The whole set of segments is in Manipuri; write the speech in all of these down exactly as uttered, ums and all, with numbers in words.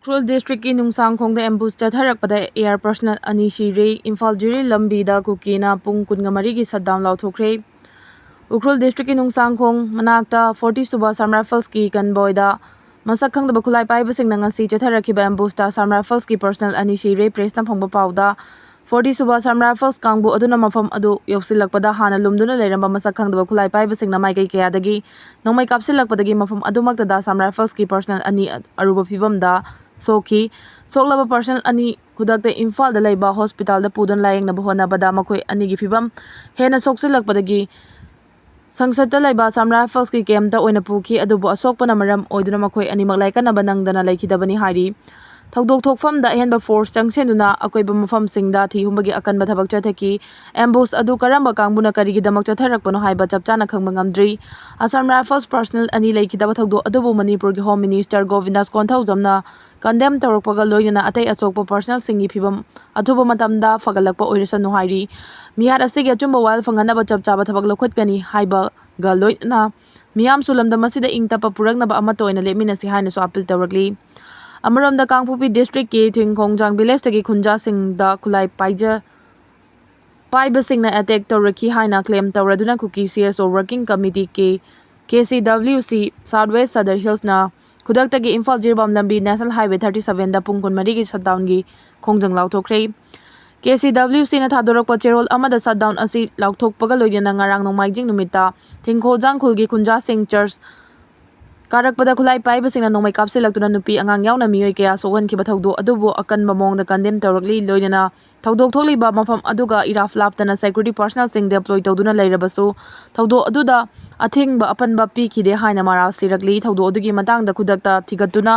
ꯎꯈ꯭ꯔꯨꯜ ꯗꯤꯁꯇ꯭ꯔꯤꯛꯀꯤ ꯅꯨꯡꯁꯥꯡꯈꯣꯡꯗ ꯑꯦꯝꯕꯨꯁ ꯆꯠꯊꯔꯛꯄꯗ ꯑꯦꯌꯥꯔ ꯄꯔꯁꯅꯦꯜ ꯑꯅꯤ ꯁꯤꯔꯦ꯫ ꯏꯝꯐꯥꯜ ꯖꯤꯔꯤ ꯂꯝꯕꯤꯗ ꯀꯨꯀꯤꯅ ꯄꯨꯡ ꯀꯨꯟꯒ ꯃꯔꯤꯒꯤ ꯁꯠꯗꯥꯎꯟ ꯂꯥꯎꯊꯣꯛꯈ꯭ꯔꯦ꯫ ꯎꯈ꯭ꯔꯨꯜ ꯗꯤꯁꯇ꯭ꯔꯤꯛꯀꯤ ꯅꯨꯡꯁꯥꯡꯈꯣꯡ ꯃꯅꯥꯛꯇ ꯐꯣꯔꯇꯤ ꯁꯨꯕ ꯑꯁꯥꯝ ꯔꯥꯏꯐꯜꯁꯀꯤ ꯀꯟꯕꯣꯏꯗ ꯃꯁꯛ ꯈꯪꯗꯕ ꯈꯨꯠꯂꯥꯏ ꯄꯥꯏꯕꯁꯤꯡꯅ ꯉꯁꯤ ꯆꯠꯊꯔꯛꯈꯤꯕ ꯑꯦꯝꯕꯨꯁꯇ ꯑꯁꯥꯝ ꯔꯥꯏꯐꯜꯁꯀꯤ ꯄꯔꯁꯅꯦꯜ ꯑꯅꯤ ꯁꯤꯔꯦ꯫ ꯄ꯭ꯔꯦꯁꯅ ꯐꯪꯕ ꯄꯥꯎꯗ, ꯐꯣꯔꯇꯤ ꯁꯨꯕ ꯑꯁꯥꯝ ꯔꯥꯏꯐꯜꯁ ꯀꯥꯡꯕꯨ ꯑꯗꯨꯅ ꯃꯐꯝ ꯑꯗꯨ ꯌꯧꯁꯤꯜꯂꯛꯄꯗ ꯍꯥꯟꯅ ꯂꯨꯝꯗꯨꯅ ꯂꯩꯔꯝꯕ ꯃꯁꯛ ꯈꯪꯗꯕ ꯈꯨꯠꯂꯥꯏ ꯄꯥꯏꯕꯁꯤꯡꯅ ꯃꯥꯏꯀꯩ ꯀꯌꯥꯗꯒꯤ ꯅꯣꯡꯃꯩ ꯀꯥꯞꯁꯤꯜꯂꯛꯄꯗꯒꯤ ꯃꯐꯝ ꯑꯗꯨꯃꯛꯇꯗ ꯑꯁꯥꯝ ꯔꯥꯏꯐꯜꯁꯀꯤ ꯄꯔꯁꯅꯦꯜ ꯑꯅꯤ ꯑꯔꯨꯕ ꯐꯤꯕꯝꯗ ꯁꯣꯛꯈꯤ꯫ ꯁꯣꯛꯂꯕ ꯄꯔꯁꯅꯦꯜ ꯑꯅꯤ ꯈꯨꯗꯛꯇ ꯏꯝꯐꯥꯜꯗ ꯂꯩꯕ ꯍꯣꯁꯄꯤꯇꯥꯜꯗ ꯄꯨꯗꯨꯅ ꯂꯥꯌꯦꯡꯅꯕ ꯍꯣꯠꯅꯕꯗ ꯃꯈꯣꯏ ꯑꯅꯤꯒꯤ ꯐꯤꯕꯝ ꯍꯦꯟꯅ ꯁꯣꯛꯆꯤꯜꯂꯛꯄꯗꯒꯤ ꯁꯪꯁꯠꯇ ꯂꯩꯕ ꯑꯁꯥꯝ ꯔꯥꯏꯐꯜꯁꯀꯤ ꯀꯦꯝꯞꯇ ꯑꯣꯏꯅ ꯄꯨꯈꯤ, ꯑꯗꯨꯕꯨ ꯑꯁꯣꯛꯄꯅ ꯃꯔꯝ ꯑꯣꯏꯗꯨꯅ ꯃꯈꯣꯏ ꯑꯅꯤꯃꯛ ꯂꯥꯏꯀꯠꯅꯕ ꯅꯪꯗꯅ ꯂꯩꯈꯤꯗꯕꯅꯤ ꯍꯥꯏꯔꯤ꯫ ꯊꯧꯗꯣꯛ ꯊꯣꯛꯐꯝꯗ ꯑꯍꯦꯟꯕ ꯐꯣꯔꯁ ꯆꯪꯁꯤꯟꯗꯨꯅ ꯑꯀꯣꯏꯕ ꯃꯐꯝꯁꯤꯡꯗ ꯊꯤꯍꯨꯝꯕꯒꯤ ꯑꯀꯟꯕ ꯊꯕꯛ ꯆꯠꯊꯈꯤ꯫ ꯑꯦꯝꯕꯨꯁ ꯑꯗꯨ ꯀꯔꯝꯕ ꯀꯥꯡꯕꯨꯅ ꯀꯔꯤꯒꯤꯗꯃꯛ ꯆꯠꯊꯔꯛꯄꯅꯣ ꯍꯥꯏꯕ ꯆꯞ ꯆꯥꯅ ꯈꯪꯕ ꯉꯝꯗ꯭ꯔꯤ꯫ ꯑꯁꯥꯝ ꯔꯥꯏꯐꯜꯁ ꯄꯔꯁꯅꯦꯜ ꯑꯅꯤ ꯂꯩꯈꯤꯗꯕ ꯊꯧꯗꯣꯛ ꯑꯗꯨꯕꯨ ꯃꯅꯤꯄꯨꯔꯒꯤ ꯍꯣꯝ ꯃꯤꯅꯤꯁꯇꯔ ꯒꯣꯕꯤꯟꯗꯥꯁ ꯀꯣꯟꯊꯧꯖꯝꯅ ꯀꯟꯗꯦꯝ ꯇꯧꯔꯛꯄꯒ ꯂꯣꯏꯅꯅ ꯑꯇꯩ ꯑꯁꯣꯛꯄ ꯄꯔꯁꯅꯦꯜꯁꯤꯡꯒꯤ ꯐꯤꯕꯝ ꯑꯊꯨꯕ ꯃꯇꯝꯗ ꯐꯒꯠꯂꯛꯄ ꯑꯣꯏꯔꯁꯅꯨ ꯍꯥꯏꯔꯤ꯫ ꯃꯤꯍꯥꯠ ꯑꯁꯤꯒꯤ ꯑꯆꯨꯝꯕ ꯋꯥꯌꯦꯜ ꯐꯪꯍꯟꯅꯕ ꯆꯞ ꯆꯥꯕ ꯊꯕꯛ ꯂꯧꯈꯠꯀꯅꯤ ꯍꯥꯏꯕꯒ ꯂꯣꯏꯅꯅ ꯃꯤꯌꯥꯝꯁꯨ ꯂꯝꯗꯝ ꯑꯁꯤꯗ ꯏꯪ ꯇꯞꯄ ꯄꯨꯔꯛꯅꯕ ꯑꯃꯠꯇ ꯑꯣꯏꯅ ꯂꯦꯞꯃꯤꯟꯅꯁꯤ ꯍꯥꯏꯅꯁꯨ ꯑꯄꯤꯜ ꯇꯧꯔꯛꯂꯤ꯫ ꯑꯃꯔꯣꯝꯗ ꯀꯥꯡꯄꯣꯛꯄꯤ ꯗꯤꯁꯇ꯭ꯔꯤꯛꯀꯤ ꯊꯤꯡꯈꯣꯡꯖꯥꯡ ꯚꯤꯂꯦꯖꯇꯒꯤ ꯈꯨꯟꯖꯥꯁꯤꯡꯗ ꯈꯨꯠꯂꯥꯏ ꯄꯥꯏꯖ-, ꯄꯥꯏꯕꯁꯤꯡꯅ ꯑꯦꯇꯦꯛ ꯇꯧꯔꯛꯈꯤ ꯍꯥꯏꯅ ꯀ꯭ꯂꯦꯝ ꯇꯧꯔꯗꯨꯅ ꯀꯨꯀꯤ C S O working committee ꯀꯦ, ꯀꯦ ꯁꯤ ꯗꯕ꯭ꯂꯤꯎ ꯁꯤ ꯁꯥꯎꯠ ꯋꯦꯁ ꯁꯗꯔ ꯍꯤꯜꯁꯅ ꯈꯨꯗꯛꯇꯒꯤ ꯏꯝꯐꯥꯜ ꯖꯤꯔꯤꯕꯥꯝ ꯂꯝꯕꯤ ꯅꯦꯁꯅꯦꯜ ꯍꯥꯏꯋꯦ ꯊꯥꯔꯇꯤ ꯁꯚꯦꯟꯗ ꯄꯨꯡ ꯀꯨꯟꯃꯔꯤꯒꯤ ꯁꯠꯗꯥꯎꯟꯒꯤ ꯈꯣꯡꯖꯪ ꯂꯥꯎꯊꯣꯛꯈ꯭ꯔꯦ꯫ ꯀꯦ ꯁꯤ ꯗꯕ꯭ꯂꯤꯎ ꯁꯤꯅ ꯊꯥꯗꯣꯔꯛꯄ ꯆꯦꯔꯣꯜ ꯑꯃꯗ ꯁꯠꯗꯥꯎꯟ ꯑꯁꯤ ꯂꯥꯎꯊꯣꯛꯄꯒ ꯂꯣꯏꯅꯅ ꯉꯔꯥꯡ ꯅꯣꯡꯃꯥꯏꯖꯤꯡ ꯅꯨꯃꯤꯠꯇ ꯊꯤꯡꯈꯣꯖꯥꯡ ꯈꯨꯜꯒꯤ ꯈꯨꯟꯖꯥꯁꯤꯡ ꯆꯔꯆ ꯀꯥꯔꯛꯄꯗ ꯈꯨꯠꯂꯥꯏ ꯄꯥꯏꯕꯁꯤꯡꯅ ꯅꯣꯡꯃꯩ ꯀꯥꯞꯁꯤꯜꯂꯛꯇꯨꯅ ꯅꯨꯄꯤ ꯑꯉꯥꯡ ꯌꯥꯎꯅ ꯃꯤꯑꯣꯏ ꯀꯌꯥ ꯁꯣꯛꯍꯟꯈꯤꯕ ꯊꯧꯗꯣꯛ ꯑꯗꯨꯕꯨ ꯑꯀꯟꯕ ꯃꯑꯣꯡꯗ ꯀꯟꯗꯦꯝ ꯇꯧꯔꯛꯂꯤ꯫ ꯂꯣꯏꯅꯅ ꯊꯧꯗꯣꯛ ꯊꯣꯛꯂꯤꯕ ꯃꯐꯝ ꯑꯗꯨꯒ ꯏꯔꯥꯞ ꯂꯥꯞꯇꯅ ꯁꯦꯀ꯭ꯌꯨꯔꯤꯇꯤ ꯄꯔꯁꯅꯦꯜꯁꯤꯡ ꯗꯦꯄ꯭ꯂꯣꯏ ꯇꯧꯗꯨꯅ ꯂꯩꯔꯕꯁꯨ ꯊꯧꯗꯣꯛ ꯑꯗꯨꯗ ꯑꯊꯤꯡꯕ ꯑꯄꯟꯕ ꯄꯤꯈꯤꯗꯦ ꯍꯥꯏꯅ ꯃꯔꯥꯜ ꯁꯤꯔꯛꯂꯤ꯫ ꯊꯧꯗꯣꯛ ꯑꯗꯨꯒꯤ ꯃꯇꯥꯡꯗ ꯈꯨꯗꯛꯇ ꯊꯤꯒꯠꯇꯨꯅ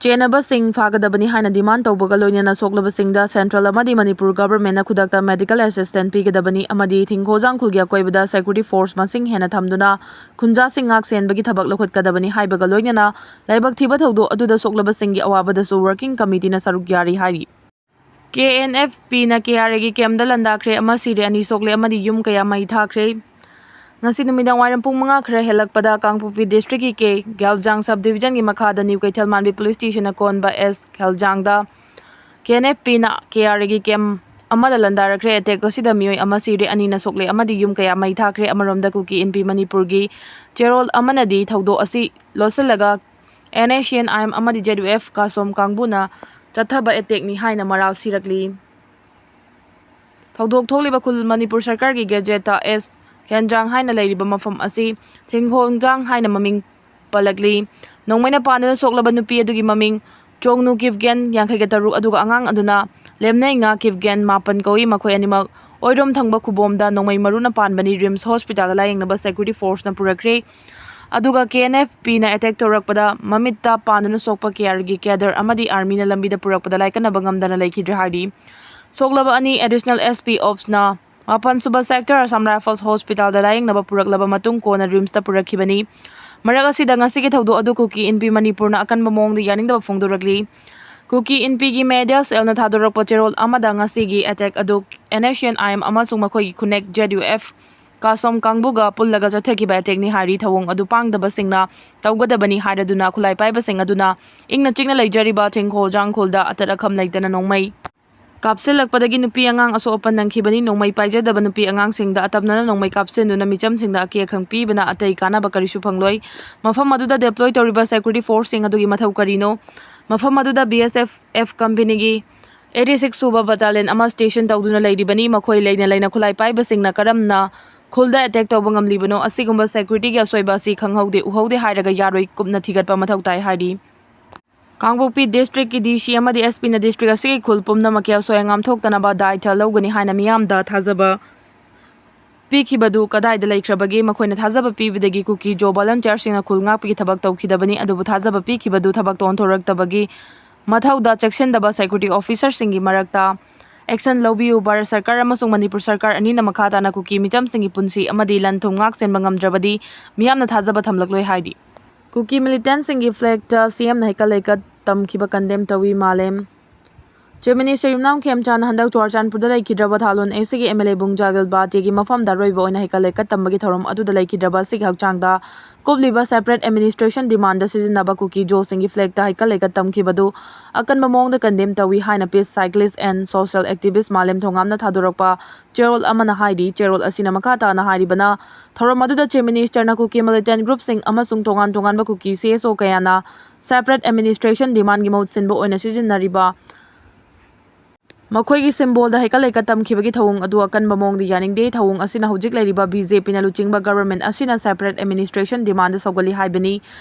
ꯆꯦꯟꯅꯕꯁꯤꯡ ꯐꯥꯒꯗꯕꯅꯤ ꯍꯥꯏꯅ ꯗꯤꯃꯥꯟ ꯇꯧꯕꯒ ꯂꯣꯏꯅꯅ ꯁꯣꯛꯂꯕꯁꯤꯡꯗ ꯁꯦꯟꯇ꯭ꯔꯦꯜ ꯑꯃꯗꯤ ꯃꯅꯤꯄꯨꯔ ꯒꯚꯔꯟꯃꯦꯟꯠꯅ ꯈꯨꯗꯛꯇ ꯃꯦꯗꯤꯀꯦꯜ ꯑꯦꯁꯤꯁꯇꯦꯟꯁ ꯄꯤꯒꯗꯕꯅꯤ ꯑꯃꯗꯤ ꯊꯤꯡꯈꯣꯖꯥꯡ ꯈꯨꯜꯒꯤ ꯑꯀꯣꯏꯕꯗ ꯁꯦꯀ꯭ꯌꯨꯔꯤꯇꯤ ꯐꯣꯔꯁ ꯃꯁꯤꯡ ꯍꯦꯟꯅ ꯊꯝꯗꯨꯅ ꯈꯨꯟꯖꯥꯁꯤꯡ ꯉꯥꯛ ꯁꯦꯟꯕꯒꯤ ꯊꯕꯛ ꯂꯧꯈꯠꯀꯗꯕꯅꯤ ꯍꯥꯏꯕꯒ ꯂꯣꯏꯅꯅ ꯂꯥꯏꯕꯛ ꯊꯤꯕ ꯊꯧꯗꯣꯛ ꯑꯗꯨꯗ ꯁꯣꯛꯂꯕꯁꯤꯡꯒꯤ ꯑꯋꯥꯕꯗꯁꯨ ꯋꯥꯔꯀꯤꯡ ꯀꯃꯤꯇꯤꯅ ꯁꯔꯨꯛ ꯌꯥꯔꯤ ꯍꯥꯏꯔꯤ꯫ ꯀꯦ ꯑꯦꯟ ꯑꯦꯐ ꯄꯤꯅ ꯀꯦ ꯑꯥꯔ ꯑꯦꯒꯤ ꯀꯦꯝꯞꯇ ꯂꯥꯟꯗꯥꯈ꯭ꯔꯦ, ꯑꯃ ꯁꯤꯔꯦ, ꯑꯅꯤ ꯁꯣꯛꯂꯦ ꯑꯃꯗꯤ ꯌꯨꯝ ꯀꯌꯥ ꯃꯩ ꯊꯥꯈ꯭ꯔꯦ꯫ ꯉꯁꯤ ꯅꯨꯃꯤꯗꯥꯡ ꯋꯥꯏꯔꯝ ꯄꯨꯡ ꯃꯉꯥ ꯈꯔ ꯍꯦꯜꯂꯛꯄꯗ ꯀꯥꯡꯄꯣꯛꯄꯤ district ꯀꯤ ꯀꯦ ꯒꯦꯜꯖꯥꯡ sub division ꯒꯤ ꯃꯈꯥꯗ New ꯀꯩꯊꯦꯜ ꯃꯥꯟꯕꯤ police station ꯅ ꯀꯣꯟꯕ ꯑꯦꯁ ꯒꯦꯜꯖꯥꯡꯗ K N F P ꯅ K R A ꯒꯤ camp ꯑꯃꯗ ꯂꯥꯟꯗꯥꯔꯛꯈ꯭ꯔꯦ꯫ Attack ꯑꯁꯤꯗ ꯃꯤꯑꯣꯏ ꯑꯃ ꯁꯤꯔꯦ, ꯑꯅꯤꯅ ꯁꯣꯛꯂꯦ ꯑꯃꯗꯤ ꯌꯨꯝ ꯀꯌꯥ ꯃꯩ ꯊꯥꯈ꯭ꯔꯦ꯫ ꯑꯃꯔꯣꯝꯗ ꯀꯨꯀꯤ ꯏꯟꯄꯤ ꯃꯅꯤꯄꯨꯔꯒꯤ ꯆꯦꯔꯣꯜ ꯑꯃꯅꯗꯤ ꯊꯧꯗꯣꯛ ꯑꯁꯤ ꯂꯣꯠꯁꯤꯜꯂꯒ N S C N I M ꯑꯃꯗꯤ Z U F ꯀꯥꯁꯣꯝ ꯀꯥꯡꯕꯨꯅ ꯆꯠꯊꯕ attack ꯅꯤ ꯍꯥꯏꯅ ꯃꯔꯥꯜ ꯁꯤꯔꯛꯂꯤ꯫ ꯊꯧꯗꯣꯛ ꯊꯣꯛꯂꯤꯕ ꯈꯨꯜ ꯃꯅꯤꯄꯨꯔ ꯁꯔꯀꯥꯔꯒꯤ gazette ꯇ ꯑꯦꯁ ꯈꯦꯟꯖꯥꯡ ꯍꯥꯏꯅ ꯂꯩꯔꯤꯕ ꯃꯐꯝ ꯑꯁꯤ ꯊꯤꯡꯈꯣꯡꯖꯥꯡ ꯍꯥꯏꯅ ꯃꯃꯤꯡ ꯄꯜꯂꯛꯂꯤ꯫ ꯅꯣꯡꯃꯩꯅ ꯄꯥꯟꯗꯨꯅ ꯁꯣꯛꯂꯕ ꯅꯨꯄꯤ ꯑꯗꯨꯒꯤ ꯃꯃꯤꯡ ꯆꯣꯡꯅꯨ ꯀꯤꯞꯒꯦꯟ, ꯌꯥꯡꯈꯩꯒ ꯇꯔꯨꯛ, ꯑꯗꯨꯒ ꯑꯉꯥꯡ ꯑꯗꯨꯅ ꯂꯦꯝꯅꯩꯉꯥ ꯀꯤꯞꯒꯦꯟ, ꯃꯥꯄꯟ ꯀꯧꯏ꯫ ꯃꯈꯣꯏ ꯑꯅꯤꯃꯛ ꯑꯣꯏꯔꯣꯝ ꯊꯪꯕ ꯈꯨꯕꯣꯝꯗ ꯅꯣꯡꯃꯩ ꯃꯔꯨꯅ ꯄꯥꯟꯕꯅꯤ꯫ RIMS hospital ꯗ ꯂꯥꯌꯦꯡꯅꯕ security force ꯅ ꯄꯨꯔꯛꯈ꯭ꯔꯦ꯫ ꯑꯗꯨꯒ K N F P ꯅ attack ꯇꯧꯔꯛꯄꯗ ꯃꯃꯤꯠꯇ ꯄꯥꯟꯗꯨꯅ ꯁꯣꯛꯄ K R A ꯒꯤ cadre ꯑꯃꯗꯤ army ꯅ ꯂꯝꯕꯤꯗ ꯄꯨꯔꯛꯄꯗ ꯂꯥꯏꯀꯠꯅꯕ ꯉꯝꯗꯅ ꯂꯩꯈꯤꯗ꯭ꯔꯦ ꯍꯥꯏꯔꯤ꯫ ꯁꯣꯛꯂꯕ ꯑꯅꯤ Additional S P Ops ꯅ ꯃꯥꯄꯟ ꯁꯨꯕ sector Assam Rifles hospital ꯗ ꯂꯥꯌꯦꯡꯅꯕ ꯄꯨꯔꯛꯂꯕ ꯃꯇꯨꯡ ꯀꯣꯟꯅ RIMS ꯇ ꯄꯨꯔꯛꯈꯤꯕꯅꯤ꯫ ꯃꯔꯛ ꯑꯁꯤꯗ ꯉꯁꯤꯒꯤ ꯊꯧꯗꯣꯛ ꯑꯗꯨ ꯀꯨꯀꯤ ꯏꯟꯄꯤ ꯃꯅꯤꯄꯨꯔꯅ ꯑꯀꯟꯕ ꯃꯑꯣꯡꯗ ꯌꯥꯅꯤꯡꯗꯕ ꯐꯣꯡꯗꯣꯔꯛꯂꯤ꯫ ꯀꯨꯀꯤ ꯏꯟꯄꯤꯒꯤ media cell ꯅ ꯊꯥꯗꯣꯔꯛꯄ ꯆꯦꯔꯣꯜ ꯑꯃꯗ ꯉꯁꯤꯒꯤ attack ꯑꯗꯨ N S C N I M ꯑꯃꯁꯨꯡ ꯃꯈꯣꯏꯒꯤ ꯈꯨꯟꯅꯦꯛ Z U F ꯀꯥꯁꯣꯝ ꯀꯥꯡꯕꯨꯒ ꯄꯨꯜꯂꯒ ꯆꯠꯊꯈꯤꯕ attack ꯅꯤ ꯍꯥꯏꯔꯤ꯫ ꯊꯧꯑꯣꯡ ꯑꯗꯨ ꯄꯥꯡꯗꯕꯁꯤꯡꯅ ꯇꯧꯒꯗꯕꯅꯤ ꯍꯥꯏꯔꯗꯨꯅ ꯈꯨꯠꯂꯥꯏ ꯄꯥꯏꯕꯁꯤꯡ ꯑꯗꯨꯅ ꯏꯪꯅ ꯆꯤꯛꯅ ꯂꯩꯖꯔꯤꯕ ꯊꯤꯡꯈꯣꯜ ꯖꯥꯡꯈꯣꯜꯗ ꯑꯇꯠ ꯑꯈꯝ ꯂꯩꯇꯅ ꯅꯣꯡꯃꯩ ꯀꯥꯞꯁꯤꯜꯂꯛꯄꯗꯒꯤ ꯅꯨꯄꯤ ꯑꯉꯥꯡ ꯑꯁꯣꯛ ꯑꯄꯟ ꯅꯪꯈꯤꯕꯅꯤ꯫ ꯅꯣꯡꯃꯩ ꯄꯥꯏꯖꯗꯕ ꯅꯨꯄꯤ ꯑꯉꯥꯡꯁꯤꯡꯗ ꯑꯇꯝꯅꯅ ꯅꯣꯡꯃꯩ ꯀꯥꯞꯁꯤꯟꯗꯨꯅ ꯃꯤꯆꯝꯁꯤꯡꯗ ꯑꯀꯤ ꯑꯈꯪ ꯄꯤꯕꯅ ꯑꯇꯩ ꯀꯥꯟꯅꯕ ꯀꯔꯤꯁꯨ ꯐꯪꯂꯣꯏ꯫ ꯃꯐꯝ ꯑꯗꯨꯗ deploy ꯇꯧꯔꯤꯕ security force ꯁꯤꯡ ꯑꯗꯨꯒꯤ ꯃꯊꯧ ꯀꯔꯤꯅꯣ? ꯃꯐꯝ ꯑꯗꯨꯗ B S F F company ꯒꯤ eighty six ꯁꯨꯕ battalion ꯑꯃ station ꯇꯧꯗꯨꯅ ꯂꯩꯔꯤꯕꯅꯤ꯫ ꯃꯈꯣꯏ ꯂꯩꯅ ꯂꯩꯅ ꯈꯨꯠꯂꯥꯏ ꯄꯥꯏꯕꯁꯤꯡꯅ ꯀꯔꯝꯅ ꯈꯨꯜꯗ attack ꯇꯧꯕ ꯉꯝꯂꯤꯕꯅꯣ? ꯑꯁꯤꯒꯨꯝꯕ security ꯒꯤ ꯑꯁꯣꯏꯕ ꯑꯁꯤ ꯈꯪꯍꯧꯗꯦ ꯎꯍꯧꯗꯦ ꯍꯥꯏꯔꯒ ꯌꯥꯔꯣꯏ, ꯀꯨꯞꯅ ꯊꯤꯒꯠꯄ ꯃꯊꯧ ꯇꯥꯏ ꯍꯥꯏꯔꯤ꯫ ꯀꯥꯡꯄꯣꯛꯄꯤ district ꯀꯤ D C ꯑꯃꯗꯤ S P ꯅ district ꯑꯁꯤꯒꯤ ꯈꯨꯜ ꯄꯨꯝꯅꯃꯛꯀꯤ ꯑꯁꯣꯏ ꯑꯉꯥꯝ ꯊꯣꯛꯇꯅꯕ ꯗꯥꯏꯇ ꯂꯧꯒꯅꯤ ꯍꯥꯏꯅ ꯃꯤꯌꯥꯝꯗ ꯊꯥꯖꯕ ꯄꯤꯈꯤꯕꯗꯨ ꯀꯗꯥꯏꯗ ꯂꯩꯈ꯭ꯔꯕꯒꯦ? ꯃꯈꯣꯏꯅ ꯊꯥꯖꯕ ꯄꯤꯕꯗꯒꯤ ꯀꯨꯀꯤ ꯖꯣ volunteer ꯁꯤꯡꯅ ꯈꯨꯜ ꯉꯥꯛꯄꯒꯤ ꯊꯕꯛ ꯇꯧꯈꯤꯗꯕꯅꯤ, ꯑꯗꯨꯕꯨ ꯊꯥꯖꯕ ꯄꯤꯈꯤꯕꯗꯨ ꯊꯕꯛꯇ ꯑꯣꯟꯊꯣꯔꯛꯇꯕꯒꯤ ꯃꯊꯧꯗ ꯆꯦꯛꯁꯤꯟꯗꯕ security officer ꯁꯤꯡꯒꯤ ꯃꯔꯛꯇ action ꯂꯧꯕꯤꯌꯨ꯫ ꯚꯥꯔꯠ ꯁꯔꯀꯥꯔ ꯑꯃꯁꯨꯡ ꯃꯅꯤꯄꯨꯔ ꯁꯔꯀꯥꯔ ꯑꯅꯤꯅ ꯃꯈꯥ ꯇꯥꯅ ꯀꯨꯀꯤ ꯃꯤꯆꯝꯁꯤꯡꯒꯤ ꯄꯨꯟꯁꯤ ꯑꯃꯗꯤ ꯂꯟ ꯊꯨꯝ ꯉꯥꯛ ꯁꯦꯟꯕ ꯉꯝꯗ꯭ꯔꯕꯗꯤ ꯃꯤꯌꯥꯝꯅ ꯊꯥꯖꯕ ꯊꯝꯂꯛꯂꯣꯏ ꯍꯥꯏꯔꯤ꯫ ꯀꯨꯀꯤ militant ꯁꯤꯡꯒꯤ flag ꯇ C M ꯅ ꯍꯩꯀꯠ ꯂꯩꯀꯠ ꯇꯝꯈꯤꯕ condemn ꯇꯧꯏ꯫ ꯃꯥꯂꯦꯝ Chief Minister ꯌꯨꯝꯅꯥꯝ ꯈꯦꯝꯆꯥꯟꯅ ꯍꯟꯗꯛ ꯆꯨꯔꯥꯆꯥꯟꯄꯨꯔꯗ ꯂꯩꯈꯤꯗ꯭ꯔꯕ ꯊꯥꯂꯣꯟ ꯑꯦꯁꯤꯒꯤ MLA ꯕꯨꯡꯖꯥꯒꯤꯜ ꯕꯥꯇꯦꯒꯤ ꯃꯐꯝꯗ ꯑꯔꯣꯏꯕ ꯑꯣꯏꯅ ꯍꯩꯀꯠ ꯂꯩꯀꯠ ꯇꯝꯕꯒꯤ ꯊꯧꯔꯝ ꯑꯗꯨꯗ ꯂꯩꯈꯤꯗ꯭ꯔꯕ ꯑꯁꯤꯒꯤ ꯍꯛꯆꯥꯡꯗ ꯀꯨꯞꯂꯤꯕ separate administration demandꯗ ꯁꯤꯖꯤꯟꯅꯕ ꯀꯨꯀꯤ ꯖꯣꯁꯤꯡꯒꯤ flagꯇ ꯍꯩꯀꯠ ꯂꯩꯀꯠ ꯇꯝꯈꯤꯕꯗꯨ ꯑꯀꯟꯕ ꯃꯑꯣꯡꯗ condemn ꯇꯧꯏ ꯍꯥꯏꯅ peace cyclist and social activist ꯃꯥꯂꯦꯝ ꯊꯣꯉꯥꯝꯅ ꯊꯥꯗꯣꯔꯛꯄ ꯆꯦꯔꯣꯜ ꯑꯃꯅ ꯍꯥꯏꯔꯤ꯫ ꯆꯦꯔꯣꯜ ꯑꯁꯤꯅ ꯃꯈꯥ ꯇꯥꯅ ꯍꯥꯏꯔꯤꯕꯅ, ꯊꯧꯔꯝ ꯑꯗꯨꯗ Chief Ministerꯅ ꯀꯨꯀꯤ militant groupꯁꯤꯡ ꯑꯃꯁꯨꯡ ꯇꯣꯉꯥꯟ ꯇꯣꯉꯥꯟꯕ ꯀꯨꯀꯤ CSO ꯀꯌꯥꯅ separate administration demandꯒꯤ ꯃꯍꯨꯠ ꯁꯤꯟꯕ ꯑꯣꯏꯅ ꯁꯤꯖꯤꯟꯅꯔꯤꯕ ꯃꯈꯣꯏꯒꯤ symbolꯗ ꯍꯩꯀꯠ ꯂꯩꯀꯠ ꯇꯝꯈꯤꯕꯒꯤ ꯊꯧꯑꯣꯡ ꯑꯗꯨ ꯑꯀꯟꯕ ꯃꯑꯣꯡꯗ ꯌꯥꯅꯤꯡꯗꯦ꯫ ꯊꯧꯑꯣꯡ ꯑꯁꯤꯅ ꯍꯧꯖꯤꯛ ꯂꯩꯔꯤꯕ BJPꯅ ꯂꯨꯆꯤꯡꯕ government ꯑꯁꯤꯅ separate administration demandꯗ ꯁꯧꯒꯠꯂꯤ ꯍꯥꯏꯕꯅꯤ꯫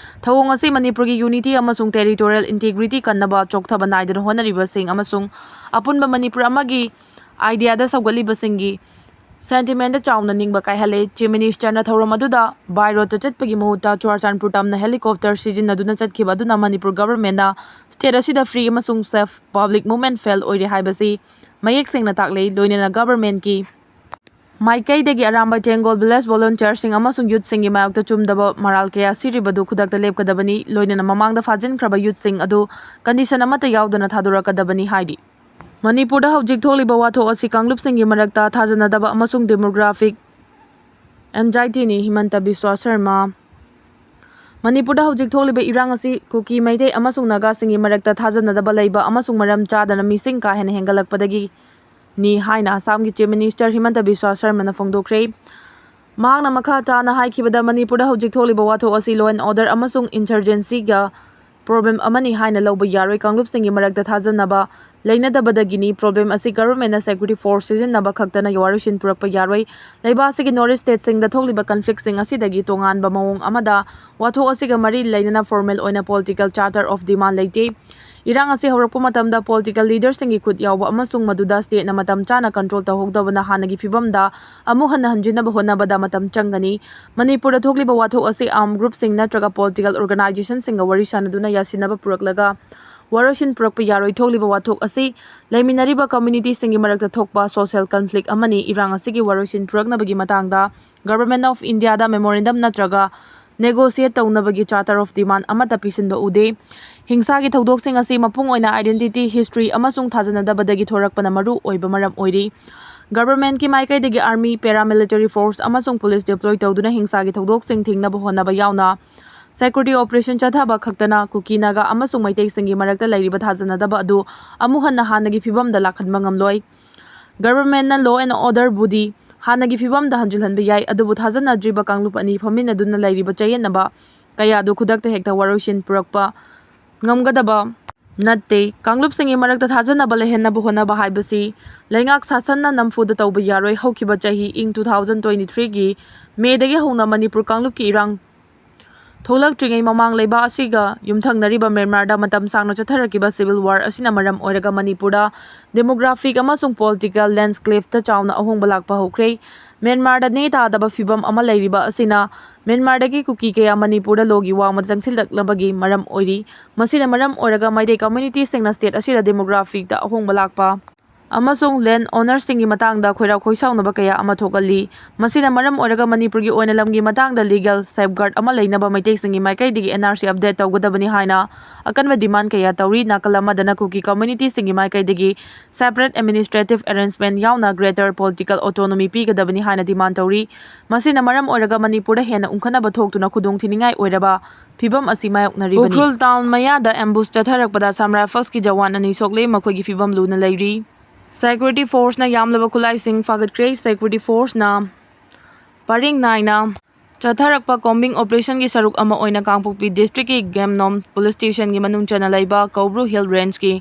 ꯊꯧꯑꯣꯡ ꯑꯁꯤ ꯃꯅꯤꯄꯨꯔꯒꯤ unity ꯑꯃꯁꯨꯡ territorial integrity ꯀꯟꯅꯕ ꯆꯣꯛꯊꯕ ꯅꯥꯏꯗꯅ ꯍꯣꯠꯅꯔꯤꯕꯁꯤꯡ ꯑꯃꯁꯨꯡ ꯑꯄꯨꯟꯕ ꯃꯅꯤꯄꯨꯔ ꯑꯃꯒꯤ ideaꯗ ꯁꯧꯒꯠꯂꯤꯕꯁꯤꯡꯒꯤ sentimentꯗ ꯆꯥꯎꯅ ꯅꯤꯡꯕ ꯀꯥꯏꯍꯜꯂꯦ꯫ Chief Ministerꯅ ꯊꯧꯔꯝ ꯑꯗꯨꯗ by roadꯇ ꯆꯠꯄꯒꯤ ꯃꯍꯨꯠꯇ ꯆꯨꯔꯥꯆꯥꯟꯄꯨꯔ ꯇꯝꯅ helicopter ꯁꯤꯖꯤꯟꯅꯗꯨꯅ ꯆꯠꯈꯤꯕ ꯑꯗꯨꯅ ꯃꯅꯤꯄꯨꯔ governmentꯅ state ꯑꯁꯤꯗ free ꯑꯃꯁꯨꯡ safe public movement fail ꯑꯣꯏꯔꯦ ꯍꯥꯏꯕꯁꯤ ꯃꯌꯦꯛ ꯁꯦꯡꯅ ꯇꯥꯛꯂꯦ꯫ ꯂꯣꯏꯅꯅ governmentꯀꯤ ꯃꯥꯏꯀꯩꯗꯒꯤ ꯑꯔꯥꯝꯕꯥꯏ ꯇꯦꯡꯒꯣꯜ village volunteerꯁꯤꯡ ꯑꯃꯁꯨꯡ youthꯁꯤꯡꯒꯤ ꯃꯥꯌꯣꯛꯇ ꯆꯨꯝꯗꯕ ꯃꯔꯥꯜ ꯀꯌꯥ ꯁꯤꯔꯤꯕꯗꯨ ꯈꯨꯗꯛꯇ ꯂꯦꯞꯀꯗꯕꯅꯤ꯫ ꯂꯣꯏꯅꯅ ꯃꯃꯥꯡꯗ ꯐꯥꯖꯤꯟꯈ꯭ꯔꯕ youthꯁꯤꯡ ꯑꯗꯨ condition ꯑꯃꯠꯇ ꯌꯥꯎꯗꯅ ꯊꯥꯗꯣꯔꯛꯀꯗꯕꯅꯤ ꯍꯥꯏꯔꯤ꯫ ꯃꯅꯤꯄꯨꯔꯗ ꯍꯧꯖꯤꯛ ꯊꯣꯛꯂꯤꯕ ꯋꯥꯊꯣꯛ ꯑꯁꯤ ꯀꯥꯡꯂꯨꯞꯁꯤꯡꯒꯤ ꯃꯔꯛꯇ ꯊꯥꯖꯅꯗꯕ ꯑꯃꯁꯨꯡ demographic anxietyꯅꯤ꯫ ꯍꯤꯃꯟꯇ ꯕꯤꯁ꯭ꯋꯥ ꯁꯔꯃ꯫ ꯃꯅꯤꯄꯨꯔꯗ ꯍꯧꯖꯤꯛ ꯊꯣꯛꯂꯤꯕ ꯏꯔꯥꯡ ꯑꯁꯤ ꯀꯨꯀꯤ, ꯃꯩꯇꯩ ꯑꯃꯁꯨꯡ ꯅꯥꯒꯥꯁꯤꯡꯒꯤ ꯃꯔꯛꯇ ꯊꯥꯖꯅꯗꯕ ꯂꯩꯕ ꯑꯃꯁꯨꯡ ꯃꯔꯝ ꯆꯥꯗꯅ ꯃꯤꯁꯤꯡ ꯀꯥ ꯍꯦꯟꯅ ꯍꯦꯟꯒꯠꯂꯛꯄꯗꯒꯤꯅꯤ ꯍꯥꯏꯅ ꯑꯁꯥꯝꯒꯤ Chief Minister ꯍꯤꯃꯟꯇ ꯕꯤꯁ꯭ꯋꯥ ꯁꯔꯃꯅ ꯐꯣꯡꯗꯣꯛꯈ꯭ꯔꯦ꯫ ꯃꯍꯥꯛꯅ ꯃꯈꯥ ꯇꯥꯅ ꯍꯥꯏꯈꯤꯕꯗ, ꯃꯅꯤꯄꯨꯔꯗ ꯍꯧꯖꯤꯛ ꯊꯣꯛꯂꯤꯕ ꯋꯥꯊꯣꯛ ꯑꯁꯤ law and order ꯑꯃꯁꯨꯡ insurgencyꯒ problem ꯑꯃꯅꯤ ꯍꯥꯏꯅ ꯂꯧꯕ ꯌꯥꯔꯣꯏ꯫ ꯀꯥꯡꯂꯨꯞꯁꯤꯡꯒꯤ ꯃꯔꯛꯇ ꯊꯥꯖꯅꯕ ꯂꯩꯅꯗꯕꯗꯒꯤꯅꯤ꯫ Problem ꯑꯁꯤ governmentꯅ security force ꯁꯤꯖꯤꯟꯅꯕ ꯈꯛꯇꯅ ꯋꯥꯔꯣꯏꯁꯤꯟ ꯄꯨꯔꯛꯄ ꯌꯥꯔꯣꯏ꯫ ꯂꯩꯕꯥꯛ ꯑꯁꯤꯒꯤ north east stateꯁꯤꯡꯗ ꯊꯣꯛꯂꯤꯕ conflictꯁꯤꯡ ꯑꯁꯤꯗꯒꯤ ꯇꯣꯉꯥꯟꯕ ꯃꯑꯣꯡ ꯑꯃꯗ ꯋꯥꯊꯣꯛ ꯑꯁꯤꯒ ꯃꯔꯤ ꯂꯩꯅꯅ formal ꯑꯣꯏꯅ political charter of demand ꯂꯩꯇꯦ꯫ ꯏꯔꯥꯡ ꯑꯁꯤ ꯍꯧꯔꯛꯄ ꯃꯇꯝꯗ political leaderꯁꯤꯡꯒꯤ ꯈꯨꯠ ꯌꯥꯎꯕ ꯑꯃꯁꯨꯡ ꯃꯗꯨꯗ stateꯅ ꯃꯇꯝ ꯆꯥꯅ control ꯇꯧꯍꯧꯗꯕꯅ ꯍꯥꯟꯅꯒꯤ ꯐꯤꯕꯝꯗ ꯑꯃꯨꯛ ꯍꯟꯅ ꯍꯟꯖꯤꯟꯅꯕ ꯍꯣꯠꯅꯕꯗ ꯃꯇꯝ ꯆꯪꯒꯅꯤ꯫ ꯃꯅꯤꯄꯨꯔꯗ ꯊꯣꯛꯂꯤꯕ ꯋꯥꯊꯣꯛ ꯑꯁꯤ armed groupꯁꯤꯡ ꯅꯠꯇ꯭ꯔꯒ political organizationꯁꯤꯡꯒ ꯋꯥꯔꯤ ꯁꯥꯅꯗꯨꯅ ꯌꯥꯁꯤꯟꯅꯕ ꯄꯨꯔꯛꯂꯒ ꯋꯥꯔꯣꯏꯁꯤꯟ ꯄꯨꯔꯛꯄ ꯌꯥꯔꯣꯏ꯫ ꯊꯣꯛꯂꯤꯕ ꯋꯥꯊꯣꯛ ꯑꯁꯤ ꯂꯩꯃꯤꯟꯅꯔꯤꯕ communityꯁꯤꯡꯒꯤ ꯃꯔꯛꯇ ꯊꯣꯛꯄ social conflict ꯑꯃꯅꯤ꯫ ꯏꯔꯥꯡ ꯑꯁꯤꯒꯤ ꯋꯥꯔꯣꯏꯁꯤꯟ ꯄꯨꯔꯛꯅꯕꯒꯤ ꯃꯇꯥꯡꯗ Government of Indiaꯗ memorandum ꯅꯠꯇ꯭ꯔꯒ negotiate ꯇꯧꯅꯕꯒꯤ charter of demand ꯑꯃꯠꯇ ꯄꯤꯁꯤꯟꯕ ꯎꯗꯦ꯫ ꯍꯤꯡꯁꯥꯒꯤ ꯊꯧꯗꯣꯛꯁꯤꯡ ꯑꯁꯤ ꯃꯄꯨꯡ ꯑꯣꯏꯅ identity, history ꯑꯃꯁꯨꯡ ꯊꯥꯖꯅꯗꯕꯗꯒꯤ ꯊꯣꯔꯛꯄꯅ ꯃꯔꯨ ꯑꯣꯏꯕ ꯃꯔꯝ ꯑꯣꯏꯔꯤ꯫ Governmentꯀꯤ ꯃꯥꯏꯀꯩꯗꯒꯤ army, paramilitary force ꯑꯃꯁꯨꯡ police deploy ꯇꯧꯗꯨꯅ ꯍꯤꯡꯁꯥꯒꯤ ꯊꯧꯗꯣꯛꯁꯤꯡ ꯊꯤꯡꯅꯕ ꯍꯣꯠꯅꯕ ꯌꯥꯎꯅ security operation ꯆꯠꯊꯕ ꯈꯛꯇꯅ ꯀꯨꯀꯤ, ꯅꯥꯒꯥ ꯑꯃꯁꯨꯡ ꯃꯩꯇꯩꯁꯤꯡꯒꯤ ꯃꯔꯛꯇ ꯂꯩꯔꯤꯕ ꯊꯥꯖꯅꯗꯕ ꯑꯗꯨ ꯑꯃꯨꯛ ꯍꯟꯅ ꯍꯥꯟꯅꯒꯤ ꯐꯤꯕꯝꯗ ꯂꯥꯛꯍꯟꯕ ꯉꯝꯂꯣꯏ꯫ Governmentꯅ law and orderꯕꯨꯗꯤ ꯍꯥꯟꯅꯒꯤ ꯐꯤꯕꯝꯗ ꯍꯟꯖꯤꯜꯍꯟꯕ ꯌꯥꯏ, ꯑꯗꯨꯕꯨ ꯊꯥꯖꯅꯗ꯭ꯔꯤꯕ ꯀꯥꯡꯂꯨꯞ ꯑꯅꯤ ꯐꯝꯃꯤꯟꯅꯗꯨꯅ ꯂꯩꯔꯤꯕ ꯆꯌꯦꯠꯅꯕ ꯀꯌꯥ ꯑꯗꯨ ꯈꯨꯗꯛꯇ ꯍꯦꯛꯇ ꯋꯥꯔꯣꯏꯁꯤꯟ ꯄꯨꯔꯛꯄ ꯉꯝꯒꯗꯕ ꯅꯠꯇꯦ꯫ ꯀꯥꯡꯂꯨꯞꯁꯤꯡꯒꯤ ꯃꯔꯛꯇ ꯊꯥꯖꯅꯕ ꯂꯩꯍꯟꯅꯕ ꯍꯣꯠꯅꯕ ꯍꯥꯏꯕꯁꯤ ꯂꯩꯉꯥꯛ ꯁꯥꯁꯟꯅ ꯅꯝꯐꯨꯗ ꯇꯧꯕ ꯌꯥꯔꯣꯏ꯫ ꯍꯧꯈꯤꯕ ꯆꯍꯤ ꯏꯪ two thousand twenty threeꯒꯤ Mayꯗꯒꯤ ꯍꯧꯅ ꯃꯅꯤꯄꯨꯔ ꯀꯥꯡꯂꯨꯞꯀꯤ ꯏꯔꯥꯡ ꯊꯣꯛꯂꯛꯇ꯭ꯔꯤꯉꯩ ꯃꯃꯥꯡ ꯂꯩꯕꯥꯛ ꯑꯁꯤꯒ ꯌꯨꯝꯊꯪꯅꯔꯤꯕ ꯃ꯭ꯌꯥꯟꯃꯥꯔꯗ ꯃꯇꯝ ꯁꯥꯡꯅ ꯆꯠꯊꯔꯛꯈꯤꯕ civil war ꯑꯁꯤꯅ ꯃꯔꯝ ꯑꯣꯏꯔꯒ ꯃꯅꯤꯄꯨꯔꯗ demographic ꯑꯃꯁꯨꯡ political landscapeꯇ ꯆꯥꯎꯅ ꯑꯍꯣꯡꯕ ꯂꯥꯛꯄ ꯍꯧꯈ꯭ꯔꯦ꯫ ꯃ꯭ꯌꯥꯟꯃꯥꯔꯗ ꯅꯦ ꯇꯥꯗꯕ ꯐꯤꯕꯝ ꯑꯃ ꯂꯩꯔꯤꯕ ꯑꯁꯤꯅ ꯃ꯭ꯌꯥꯟꯃꯥꯔꯗꯒꯤ ꯀꯨꯀꯤ ꯀꯌꯥ ꯃꯅꯤꯄꯨꯔꯗ ꯂꯣꯒꯤ ꯋꯥꯡꯃ ꯆꯪꯁꯤꯜꯂꯛꯅꯕꯒꯤ ꯃꯔꯝ ꯑꯣꯏꯔꯤ꯫ ꯃꯁꯤꯅ ꯃꯔꯝ ꯑꯣꯏꯔꯒ ꯃꯩꯇꯩ communityꯁꯤꯡꯅ state ꯑꯁꯤꯗ demographyꯗ ꯑꯍꯣꯡꯕ ꯂꯥꯛꯄ ꯑꯃꯁꯨꯡ land ownerꯁꯤꯡꯒꯤ ꯃꯇꯥꯡꯗ ꯈꯣꯏꯔꯥꯎ ꯈꯣꯏꯁꯥꯎꯅꯕ ꯀꯌꯥ ꯑꯃ ꯊꯣꯛꯍꯜꯂꯤ꯫ ꯃꯁꯤꯅ ꯃꯔꯝ ꯑꯣꯏꯔꯒ ꯃꯅꯤꯄꯨꯔꯒꯤ ꯑꯣꯏꯅ ꯂꯝꯒꯤ ꯃꯇꯥꯡꯗ legal safeguard ꯑꯃ ꯂꯩꯅꯕ ꯃꯩꯇꯩꯁꯤꯡꯒꯤ ꯃꯥꯏꯀꯩꯗꯒꯤ N R C update ꯇꯧꯒꯗꯕꯅꯤ ꯍꯥꯏꯅ ꯑꯀꯟꯕ demand ꯀꯌꯥ ꯇꯧꯔꯤ꯫ ꯅꯥꯀꯜ ꯑꯃꯗꯅ ꯀꯨꯀꯤ communityꯁꯤꯡꯒꯤ ꯃꯥꯏꯀꯩꯗꯒꯤ separate administrative arrangement ꯌꯥꯎꯅ greater political autonomy ꯄꯤꯒꯗꯕꯅꯤ ꯍꯥꯏꯅ demand ꯇꯧꯔꯤ꯫ ꯃꯁꯤꯅ ꯃꯔꯝ ꯑꯣꯏꯔꯒ ꯃꯅꯤꯄꯨꯔꯗ ꯍꯦꯟꯅ ꯎꯪꯈꯠꯅꯕ ꯊꯣꯛꯇꯨꯅ ꯈꯨꯗꯣꯡꯊꯤꯅꯤꯡꯉꯥꯏ ꯑꯣꯏꯔꯕ ꯐꯤꯕꯝ ꯑꯁꯤ ꯃꯥꯌꯣꯛꯅꯔꯤꯕꯅꯤ꯫ ꯎꯈ꯭ꯔꯨꯜ town ꯃꯌꯥꯗ ambush ꯆꯠꯊꯔꯛꯄꯗ Assam Riflesꯀꯤ ꯖꯋꯥꯟ ꯑꯅꯤ ꯁꯣꯛꯂꯦ, ꯃꯈꯣꯏꯒꯤ ꯐꯤꯕꯝ ꯂꯨꯅ ꯂꯩꯔꯤ꯫ Security forceꯅ ꯌꯥꯝꯂꯕ ꯈꯨꯠꯂꯥꯏꯁꯤꯡ ꯐꯥꯒꯠꯈ꯭ꯔꯦ꯫ Security forceꯅ ꯄꯔꯤꯡ ꯅꯥꯏꯅ ꯆꯠꯊꯔꯛꯄ combing operationꯒꯤ ꯁꯔꯨꯛ ꯑꯃ ꯑꯣꯏꯅ ꯀꯥꯡꯄꯣꯛꯄꯤ districtꯀꯤ ꯒꯦꯝꯅꯣꯝ police stationꯒꯤ ꯃꯅꯨꯡ ꯆꯟꯅ ꯂꯩꯕ ꯀꯧꯕ꯭ꯔꯨ Hill Rangeꯀꯤ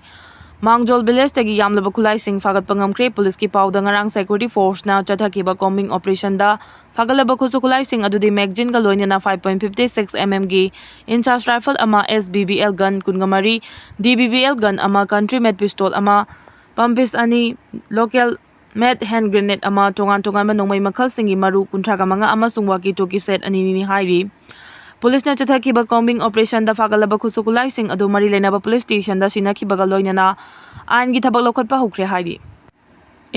ꯃꯥꯡꯖꯣꯜ villageꯇꯒꯤ ꯌꯥꯝꯂꯕ ꯈꯨꯠꯂꯥꯏꯁꯤꯡ ꯐꯥꯒꯠꯄ ꯉꯝꯈ꯭ꯔꯦ꯫ Policeꯀꯤ ꯄꯥꯎꯗ ꯉꯔꯥꯡ security forceꯅ ꯆꯠꯊꯈꯤꯕ combing operationꯗ ꯐꯥꯒꯠꯂꯕ ꯈꯨꯠꯁꯨ ꯈꯨꯠꯂꯥꯏꯁꯤꯡ ꯑꯗꯨꯗꯤ magazineꯒ ꯂꯣꯏꯅꯅ five point fifty six mmꯒꯤ INSAS rifle ꯑꯃ, S B B L gun ꯀꯨꯟꯒ ꯃꯔꯤ, D B B L gun ꯑꯃ, country made pistol ꯑꯃ, pumpies ꯑꯅꯤ, local made hand grenade ꯑꯃ, ꯇꯣꯉꯥꯟ ꯇꯣꯉꯥꯟꯕ ꯅꯣꯡꯃꯩ ꯃꯈꯜꯁꯤꯡꯒꯤ ꯃꯔꯨ ꯀꯨꯟꯊ꯭ꯔꯥꯒ ꯃꯉꯥ ꯑꯃꯁꯨꯡ walkie talkie set ꯑꯅꯤꯅꯤ ꯍꯥꯏꯔꯤ꯫ Policeꯅ ꯆꯠꯊꯈꯤꯕ combing operationꯗ ꯐꯥꯒꯠꯂꯕ ꯈꯨꯠꯁꯨ ꯈꯨꯠꯂꯥꯏꯁꯤꯡ ꯑꯗꯨ ꯃꯔꯤ ꯂꯩꯅꯕ police stationꯗ ꯁꯤꯟꯅꯈꯤꯕꯒ ꯂꯣꯏꯅꯅ ꯑꯥꯏꯟꯒꯤ ꯊꯕꯛ ꯂꯧꯈꯠꯄ ꯍꯧꯈ꯭ꯔꯦ ꯍꯥꯏꯔꯤ꯫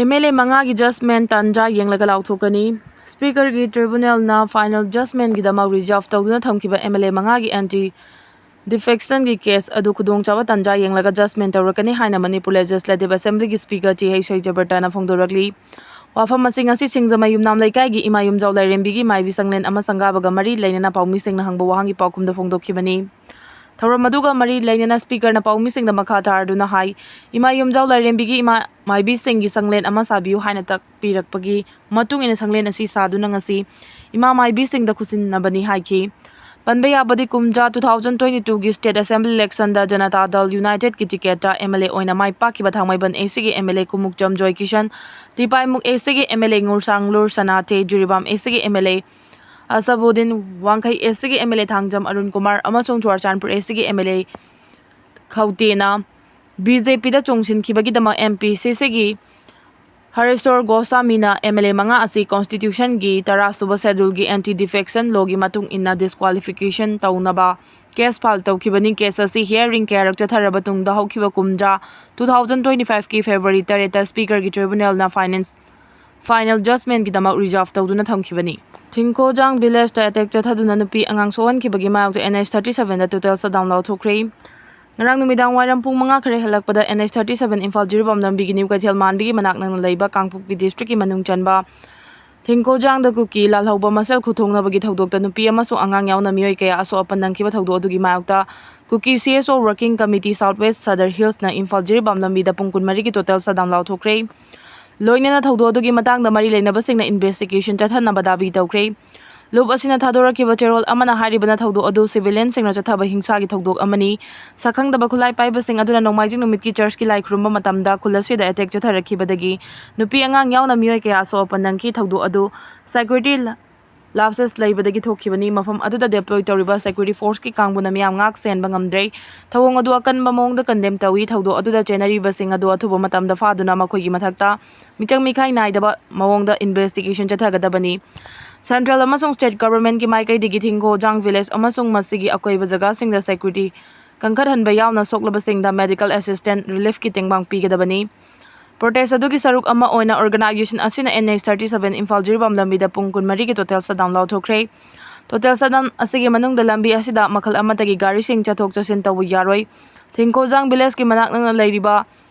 ꯑꯦꯝ ꯑꯦꯜ ꯑꯦ ꯃꯉꯥꯒꯤ ꯖꯁꯃꯦꯟ ꯇꯥꯟꯖꯥ ꯌꯦꯡꯂꯒ ꯂꯥꯎꯊꯣꯛꯀꯅꯤ꯫ ꯁ꯭ꯄꯤꯀꯔꯒꯤ ꯇ꯭ꯔꯤꯕꯨꯅꯦꯜꯅ ꯐꯥꯏꯅꯦꯜ ꯖꯁꯃꯦꯟꯒꯤꯗꯃꯛ ꯔꯤꯖꯥꯔꯚ ꯇꯧꯗꯨꯅ ꯊꯝꯈꯤꯕ ꯑꯦꯝ ꯑꯦꯜ ꯑꯦ ꯃꯉꯥꯒꯤ ꯑꯦꯟꯇꯤ ꯗꯤꯐꯦꯛꯁꯟꯒꯤ ꯀꯦꯁ ꯑꯗꯨ ꯈꯨꯗꯣꯡꯆꯥꯕ ꯇꯥꯟꯖꯥ ꯌꯦꯡꯂꯒ ꯖꯁꯃꯦꯟ ꯇꯧꯔꯛꯀꯅꯤ ꯍꯥꯏꯅ ꯃꯅꯤꯄꯨꯔ ꯂꯦꯖꯤꯁꯂꯦꯇꯤꯚ ꯑꯦꯁꯦꯝꯕ꯭ꯂꯤꯒꯤ ꯁ꯭ꯄꯤꯀꯔ ꯆꯦ ꯍꯩꯁ ꯖꯕꯔꯇꯅ ꯐꯣꯡꯗꯣꯔꯛꯂꯤ꯫ ꯋꯥꯐꯝ ꯑꯁꯤꯡ ꯑꯁꯤ ꯁꯤꯡꯖꯃꯩ ꯌꯨꯝꯅꯥꯝ ꯂꯩꯀꯥꯏꯒꯤ ꯏꯃꯥ ꯌꯨꯝꯖꯥꯎ ꯂꯥꯏꯔꯦꯝꯕꯤꯒꯤ ꯃꯥꯏꯕꯤ ꯁꯪꯂꯦꯟ ꯑꯃ ꯁꯪꯒꯥꯕꯒ ꯃꯔꯤ ꯂꯩꯅꯅ ꯄꯥꯎꯃꯤꯁꯤꯡꯅ ꯍꯪꯕ ꯋꯥꯍꯪꯒꯤ ꯄꯥꯎꯈꯨꯝꯗ ꯐꯣꯡꯗꯣꯛꯈꯤꯕꯅꯤ꯫ ꯊꯧꯔꯝ ꯑꯗꯨꯒ ꯃꯔꯤ ꯂꯩꯅꯅ ꯁ꯭ꯄꯤꯀꯔꯅ ꯄꯥꯎꯃꯤꯁꯤꯡꯗ ꯃꯈꯥ ꯇꯥꯔꯗꯨꯅ ꯍꯥꯏ, ꯏꯃꯥ ꯌꯨꯝꯖꯥꯎ ꯂꯥꯏꯔꯦꯝꯕꯤꯒꯤ ꯏꯃꯥ ꯃꯥꯏꯕꯤꯁꯤꯡꯒꯤ ꯁꯪꯂꯦꯟ ꯑꯃ ꯁꯥꯕꯤꯌꯨ ꯍꯥꯏꯅ ꯇꯥꯛꯄꯤꯔꯛꯄꯒꯤ ꯃꯇꯨꯡ ꯏꯟꯅ ꯁꯪꯂꯦꯟ ꯑꯁꯤ ꯁꯥꯗꯨꯅ ꯉꯁꯤ ꯏꯃꯥ ꯃꯥꯏꯕꯤꯁꯤꯡꯗ ꯈꯨꯠꯁꯤꯟꯅꯕꯅꯤ ꯍꯥꯏꯈꯤ꯫ ꯄꯟꯕ ꯌꯥꯕꯗꯤ, ꯀꯨꯝꯖꯥ two thousand twenty twoꯒꯤ state assembly electionꯗ Janata ꯗꯜ ꯌꯨꯅꯥꯏꯇꯦꯗꯀꯤ ꯇꯤꯀꯦꯠꯇ ꯑꯦꯝ ꯑꯦꯜ ꯑꯦ ꯑꯣꯏꯅ ꯃꯥꯏ ꯄꯥꯛꯈꯤꯕ ꯊꯥꯡꯃꯩꯕꯟ ꯑꯦꯁꯤꯒꯤ M L A Khumukcham Joykishan, Tipaimukh ꯑꯦꯁꯤꯒꯤ M L A Ngursanglur Sanate, Jiribam ꯑꯦꯁꯤꯒꯤ M L A Ashabuddin, Wangkhei ꯑꯦꯁꯤꯒꯤ M L A Thangjam Arun Kumar ꯑꯃꯁꯨꯡ ꯆꯨꯔꯆꯥꯟꯄꯨꯔ ꯑꯦꯁꯤꯒꯤ ꯑꯦꯝ ꯑꯦꯜ ꯑꯦ ꯈꯧꯇꯦꯅ ꯕꯤ ꯖꯦ ꯄꯤꯗ ꯆꯣꯡꯁꯤꯟꯈꯤꯕꯒꯤꯗꯃꯛ ꯑꯦꯝ ꯄꯤ ꯁꯤ ꯁꯤꯒꯤ ꯍꯔꯦꯁꯣꯔ ꯒꯣꯁꯥꯃꯤꯅ ꯑꯦꯝ ꯑꯦꯜ ꯑꯦ ꯃꯉꯥ ꯑꯁꯤ ꯀꯣꯟꯁꯇꯤꯇ꯭ꯌꯨꯁꯟꯒꯤ ꯇꯔꯥꯁꯨꯕ ꯁꯦꯗꯨꯜꯒꯤ ꯑꯦꯟꯇꯤ ꯗꯤꯐꯦꯛꯁꯟ ꯂꯣꯒꯤ ꯃꯇꯨꯡ ꯏꯟꯅ ꯗꯤꯁꯀ꯭ꯋꯥꯂꯤꯐꯤꯀꯦꯁꯟ ꯇꯧꯅꯕ ꯀꯦꯁ ꯐꯥꯏꯜ ꯇꯧꯈꯤꯕꯅꯤ꯫ ꯀꯦꯁ ꯑꯁꯤ ꯍꯤꯌꯥꯔꯤꯡ ꯀꯌꯥꯔꯛ ꯆꯠꯊꯔꯕ ꯇꯨꯡꯗ ꯍꯧꯈꯤꯕ ꯀꯨꯝꯖꯥ two thousand twenty fiveꯀꯤ ꯐꯦꯕ꯭ꯔꯨꯋꯥꯔꯤ ꯇꯔꯦꯠꯇ ꯁ꯭ꯄꯤꯀꯔꯒꯤ ꯇ꯭ꯔꯤꯕꯨꯅꯦꯜꯅ ꯐꯥꯏꯅꯦꯟꯁ ꯐꯥꯏꯅꯦꯜ ꯖꯁꯃꯦꯟꯒꯤꯗꯃꯛ ꯔꯤꯖꯥꯔꯚ ꯇꯧꯗꯨꯅ ꯊꯝꯈꯤꯕꯅꯤ꯫ ꯊꯤꯡꯈꯣꯖꯥꯡ ꯚꯤꯂꯦꯖꯇ ꯑꯦꯇꯦꯛ ꯆꯠꯊꯗꯨꯅ ꯅꯨꯄꯤ ꯑꯉꯥꯡ ꯁꯣꯛꯍꯟꯈꯤꯕꯒꯤ ꯃꯥꯌꯣꯛꯇ ꯑꯦꯟ ꯑꯩꯆ thirty sevenꯗ ꯇꯣꯇꯦꯜ ꯁꯠꯗꯥꯎꯟ ꯂꯥꯎꯊꯣꯛꯈ꯭ꯔꯦ꯫ ꯉꯔꯥꯡ ꯅꯨꯃꯤꯗꯥꯡ ꯋꯥꯏꯔꯝ ꯄꯨꯡ ꯃꯉꯥ ꯈꯔ ꯍꯦꯜꯂꯛꯄꯗ N H thirty seven Imphal Jiribam ꯂꯝꯕꯤꯒꯤ ꯅ꯭ꯌꯨ ꯀꯩꯊꯦꯜ ꯃꯥꯟꯕꯤꯒꯤ ꯃꯅꯥꯛ ꯅꯛꯅ ꯂꯩꯕ ꯀꯥꯡꯄꯣꯛꯄꯤ ꯗꯤꯁꯇ꯭ꯔꯤꯛꯀꯤ ꯃꯅꯨꯡ ꯆꯟꯕ ꯊꯤꯡꯈꯣꯖꯥꯡꯗ ꯀꯨꯀꯤ ꯂꯥꯜꯍꯧꯕ ꯃꯁꯦꯜ ꯈꯨꯊꯣꯡꯅꯕꯒꯤ ꯊꯧꯗꯣꯛꯇ ꯅꯨꯄꯤ ꯑꯃꯁꯨꯡ ꯑꯉꯥꯡ ꯌꯥꯎꯅ ꯃꯤꯑꯣꯏ ꯀꯌꯥ ꯑꯁꯣꯛ ꯑꯄꯟ ꯅꯪꯈꯤꯕ ꯊꯧꯗꯣꯛ ꯑꯗꯨꯒꯤ ꯃꯥꯌꯣꯛꯇ ꯀꯨꯀꯤ C S O working committee south west Sadar ꯍꯤꯜꯁꯅ ꯏꯝꯐꯥꯜ ꯖꯤꯔꯤꯕꯥꯝ ꯂꯝꯕꯤꯗ ꯄꯨꯡ ꯀꯨꯟꯃꯔꯤꯒꯤ ꯇꯣꯇꯦꯜ ꯁꯠꯗꯥꯎꯟ ꯂꯥꯎꯊꯣꯛꯈ꯭ꯔꯦ꯫ ꯂꯣꯏꯅꯅ ꯊꯧꯗꯣꯛ ꯑꯗꯨꯒꯤ ꯃꯇꯥꯡꯗ ꯃꯔꯤ ꯂꯩꯅꯕꯁꯤꯡꯅ ꯏꯟꯚꯦꯁꯇꯤꯒꯦꯁꯟ ꯆꯠꯊꯅꯕ ꯗꯥꯕꯤ ꯇꯧꯈ꯭ꯔꯦ꯫ ꯂꯨꯞ ꯑꯁꯤꯅ ꯊꯥꯗꯣꯔꯛꯈꯤꯕ ꯆꯦꯔꯣꯜ ꯑꯃꯅ ꯍꯥꯏꯔꯤꯕꯅ ꯊꯧꯗꯣꯛ ꯑꯗꯨ ꯁꯤꯚꯤꯂꯤꯌꯟꯁꯤꯡꯅ ꯆꯠꯊꯕ ꯍꯤꯡꯁꯥꯒꯤ ꯊꯧꯗꯣꯛ ꯑꯃꯅꯤ꯫ ꯁꯛꯈꯪꯗꯕ ꯈꯨꯠꯂꯥꯏ ꯄꯥꯏꯕꯁꯤꯡ ꯑꯗꯨꯅ ꯅꯣꯡꯃꯥꯏꯖꯤꯡ ꯅꯨꯃꯤꯠꯀꯤ ꯆꯔꯆꯀꯤ ꯂꯥꯏ ꯈꯨꯔꯨꯝꯕ ꯃꯇꯝꯗ ꯈꯨꯜ ꯑꯁꯤꯗ ꯑꯦꯇꯦꯛ ꯆꯠꯊꯔꯛꯈꯤꯕꯗꯒꯤ ꯅꯨꯄꯤ ꯑꯉꯥꯡ ꯌꯥꯎꯅ ꯃꯤꯑꯣꯏ ꯀꯌꯥ ꯑꯁꯣꯛ ꯑꯄꯟ ꯅꯪꯈꯤ꯫ ꯊꯧꯗꯣꯛ ꯑꯗꯨ ꯁꯦꯀ꯭ꯌꯨꯔꯤꯇꯤ ꯂꯥꯞꯁꯦꯁ ꯂꯩꯕꯗꯒꯤ ꯊꯣꯛꯈꯤꯕꯅꯤ꯫ ꯃꯐꯝ ꯑꯗꯨꯗ ꯗꯦꯄ꯭ꯂꯣꯏ ꯇꯧꯔꯤꯕ ꯁꯦꯀ꯭ꯌꯨꯔꯤꯇꯤ ꯐꯣꯔꯁꯀꯤ ꯀꯥꯡꯕꯨꯅ ꯃꯤꯌꯥꯝ ꯉꯥꯛ ꯁꯦꯟꯕ ꯉꯝꯗ꯭ꯔꯦ꯫ ꯊꯧꯑꯣꯡ ꯑꯗꯨ ꯑꯀꯟꯕ ꯃꯑꯣꯡꯗ ꯀꯟꯗꯦꯝ ꯇꯧꯏ꯫ ꯊꯧꯗꯣꯛ ꯑꯗꯨꯗ ꯆꯦꯟꯅꯔꯤꯕꯁꯤꯡ ꯑꯗꯨ ꯑꯊꯨꯕ ꯃꯇꯝꯗ ꯐꯥꯗꯨꯅ ꯃꯈꯣꯏꯒꯤ ꯃꯊꯛꯇ ꯃꯤꯆꯪ ꯃꯤꯈꯥꯏ ꯅꯥꯏꯗꯕ ꯃꯑꯣꯡꯗ ꯏꯟꯚꯦꯁꯇꯤꯒꯦꯁꯟ ꯆꯠꯊꯒꯗꯕꯅꯤ꯫ ꯁꯦꯟꯇ꯭ꯔꯦꯜ ꯑꯃꯁꯨꯡ ꯁ꯭ꯇꯦꯠ ꯒꯚꯔꯟꯃꯦꯟꯠꯀꯤ ꯃꯥꯏꯀꯩꯗꯒꯤ ꯊꯤꯡꯒꯣꯖꯥꯡ ꯚꯤꯂꯦꯖ ꯑꯃꯁꯨꯡ ꯃꯁꯤꯒꯤ ꯑꯀꯣꯏꯕ ꯖꯒꯥꯁꯤꯡꯗ ꯁꯦꯀ꯭ꯌꯨꯔꯤꯇꯤ ꯀꯟꯈꯠꯍꯟꯕ ꯌꯥꯎꯅ ꯁꯣꯛꯂꯕꯁꯤꯡꯗ ꯃꯦꯗꯤꯀꯦꯜ ꯑꯦꯁꯤꯁꯇꯦꯟꯠ ꯔꯤꯂꯤꯐꯀꯤ ꯇꯦꯡꯕꯥꯡ ꯄꯤꯒꯗꯕꯅꯤ꯫ Protest ꯑꯗꯨꯒꯤ ꯁꯔꯨꯛ ꯑꯃ ꯑꯣꯏꯅ organization ꯑꯁꯤꯅ N H thirty seven Imphal Jiribam ꯂꯝꯕꯤꯗ ꯄꯨꯡ ꯀꯨꯟꯃꯔꯤꯒꯤ total shutdown ꯂꯥꯎꯊꯣꯛꯈ꯭ꯔꯦ꯫ Total shutdown ꯑꯁꯤꯒꯤ ꯃꯅꯨꯡꯗ ꯂꯝꯕꯤ ꯑꯁꯤꯗ ꯃꯈꯜ ꯑꯃꯠꯇꯒꯤ ꯒꯥꯔꯤꯁꯤꯡ ꯆꯠꯊꯣꯛ ꯆꯠꯁꯤꯟ ꯇꯧꯕ ꯌꯥꯔꯣꯏ꯫ ꯊꯤꯡꯈꯣꯖꯥꯡ village ꯀꯤ ꯃꯅꯥꯛ ꯅꯛꯅ ꯂꯩꯔꯤꯕ